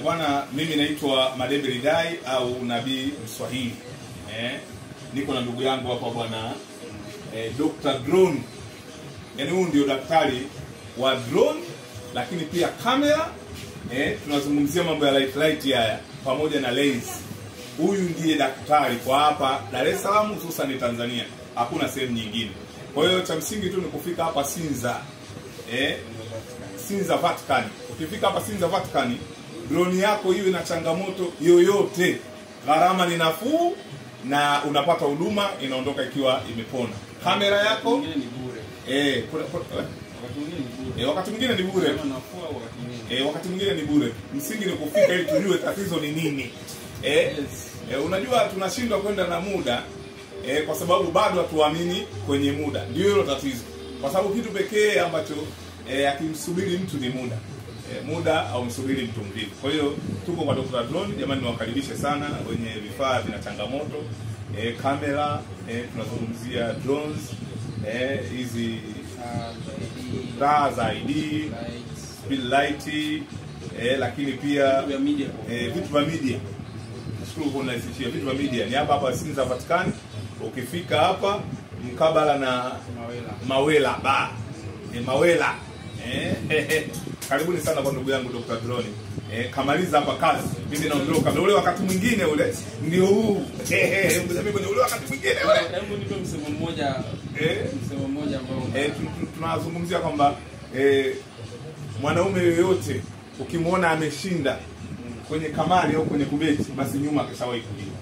Bwana, mimi naitwa Madebe Lidai au Nabii Mswahili. Niko na ndugu yangu hapa bwana Dr. Drone. Yaani huyu ndio daktari wa drone, lakini pia kamera. Tunazungumzia mambo ya light haya pamoja na lens. Huyu ndiye daktari kwa hapa Dar es Salaam, hususan Tanzania. Hakuna sehemu nyingine. Kwa hiyo cha msingi tu ni kufika hapa Sinza. Sinza Vatican. Ukifika hapa Sinza Vatican, drone yako iwe na changamoto yoyote, gharama ni nafuu na unapata huduma inaondoka ikiwa imepona. Kamera yako ni bure. Wakati mwingine ni bure. Wakati mwingine ni bure. Msingi ni kufika ili tujue tatizo ni nini. Yes. Unajua tunashindwa kwenda na muda kwa sababu bado hatuamini kwenye muda. Ndio hilo tatizo. Kwa sababu kitu pekee ambacho akimsubiri mtu ni muda. Muda au msubiri mtu mvivu. Kwa hiyo tuko kwa Dr. Drone, jamani niwakaribishe sana wenye vifaa vina changamoto, kamera, tunazungumzia drones, hizi taa za ID, speed light, lakini pia vitu vya media. Nashukuru kwa kunirahisishia. Vitu vya media ni hapa hapa Sinza Vatican. Ukifika hapa mkabala na Mawela ba. Mawela. Karibuni sana kwa ndugu yangu Dr. Drone. Kamaliza hapa kazi. Mimi naondoka. Ule wakati mwingine ule ndio huu. Mimi kwenye ule wakati mwingine ule. Hebu nipe msemo mmoja. Msemo mmoja ambao tunazungumzia kwamba mwanaume yoyote ukimuona ameshinda kwenye kamari au kwenye kubeti, basi nyuma akishawahi kuliwa.